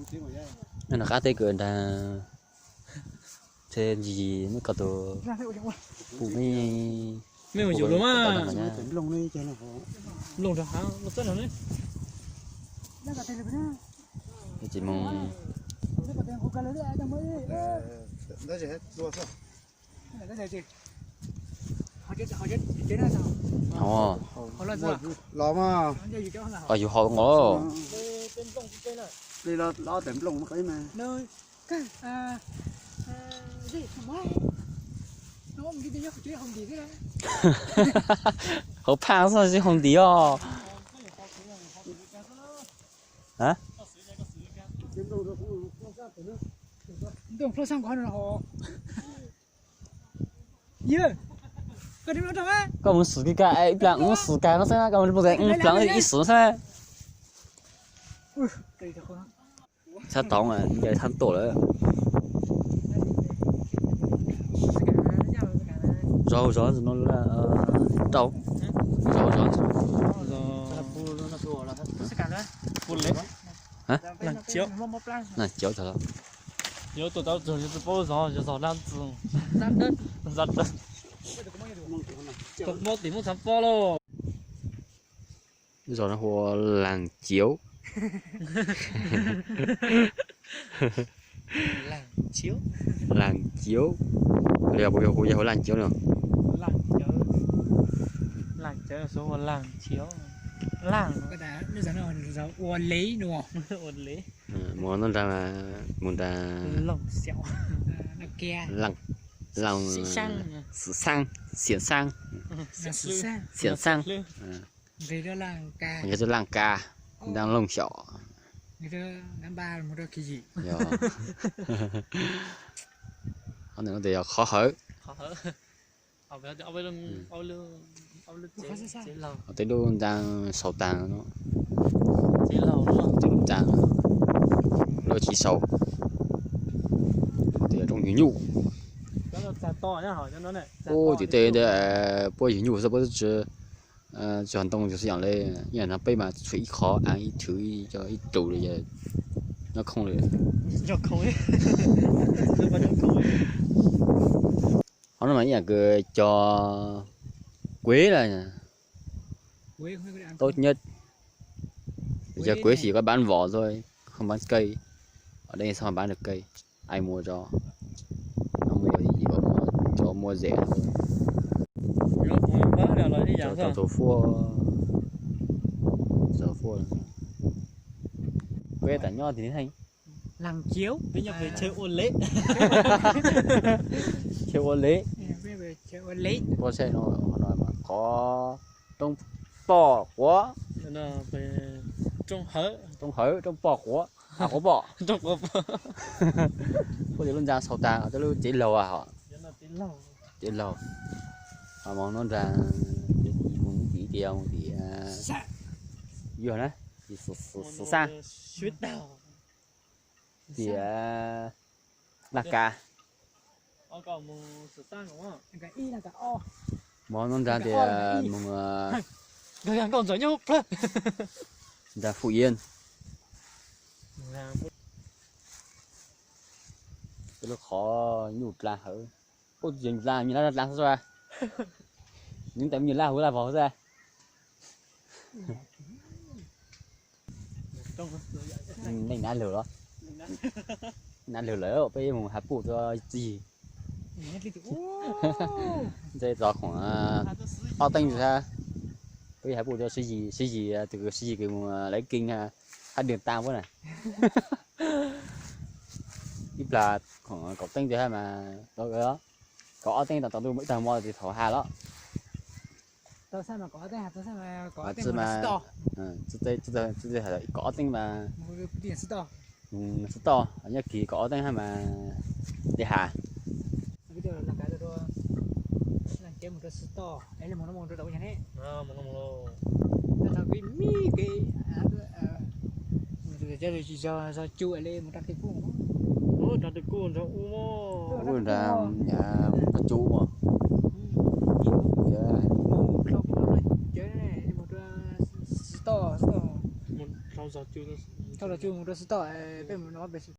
Nws qab teb kawg nrag, txhe ntsis nej ko tus pum me. Me mus yus los mas. Nplooj rau hav los txawb no ne. Tsis mus. Ho, ho yus haus nqos. Haus phaj xwb tsis haus ntim os. Koj mus xwm kis kag ib plag mus xwm kag no xwb, koj mus ib plag ib xwm xwb. Txhab tod ncaim thab tuam lawm. Zov zov no rau, zov zov. Laag ciav, laag ciav tag los. Yuav tuaj tau txog yuav tsis paub zov, yuav zov dab tsi. Zov dawb. Mob tim muab txhav pob lauj. Zos no hu ua Laag Ciav. Laag Ciav. Yog puas yog hu Laag Ciav no? Ua lev. Mus noj nrag, mus nrag Laag, Xwm Xaab, Xiam Xaab, Xiam Xaab. Yog txoj Laaj Ka, nrag Looj Xyaum. Yog, qhov ntawm no tias yog qhov hawv. Qhov tej lub nrag sau tag no, tej lub nrag lawv tsis sau. Qhov tias rooj nyuj nyuj. Ub, tim tej puab yug nyuj xwb puab tsis tso ntoo tsis yam li, yeej no peb mas tsuas ib qho ib thwv ib rus li, nyob khoom li. Qhov no mas ib yam kws cov kuev lawm, tau nyab, cov kuev xim koj bán vỏ thôi, không bán cây, ở đây sao mà bán được cây, ai mua cho, nó mua gì mà mua, cho mua rẻ thôi. Cho, cho thua phuaj, cho thua phuaj. Kuev tam nyob thì Laag Ciav, peb nyob pem chaw ua lev. Chaw ua lev. Peb pem chaw ua lev. Peb saib no, qhov roob poj quav. Roob hawv, roob poj quav, quav poj. Puab tias lub nrag sau tag, tej lub tsev laug hos. Tsev laug. Mus noj nrag, mus tim, mus tim, yog na, Xwm Xaab. Tias Laaj Ka. Mus noj nrag tias mus nrag Phú Yên. Tej lub qhov nyuj dlaa hawv. Ub, tsis yog nyuj dlaa, nyuj laj dlaa xwb. Nyuj tais, nyuj laj huv laj vog xwb. Neeg nav lwg los? Nav lwg lawm, peb mus hav puj rau Tswv Yig. Ntshe txog khoom ob teev thiab. Peb hav puj rau Tswv Yig, Tswv Yig, tus Tswv Yig kws mus laiv keeb hab dwg taa puab na. Ib plag khoom kaum teev thiab mas, kaum ob teev tau tau ib tag hmo thaum hav los. Tsis mas, kaum ob teev mas, sib toj, nyob kis kaum ob teev hab mas li has. Ub, nrag cub mas. Thauj los tsuj mus rau xub toj, peb mus no pem xwb.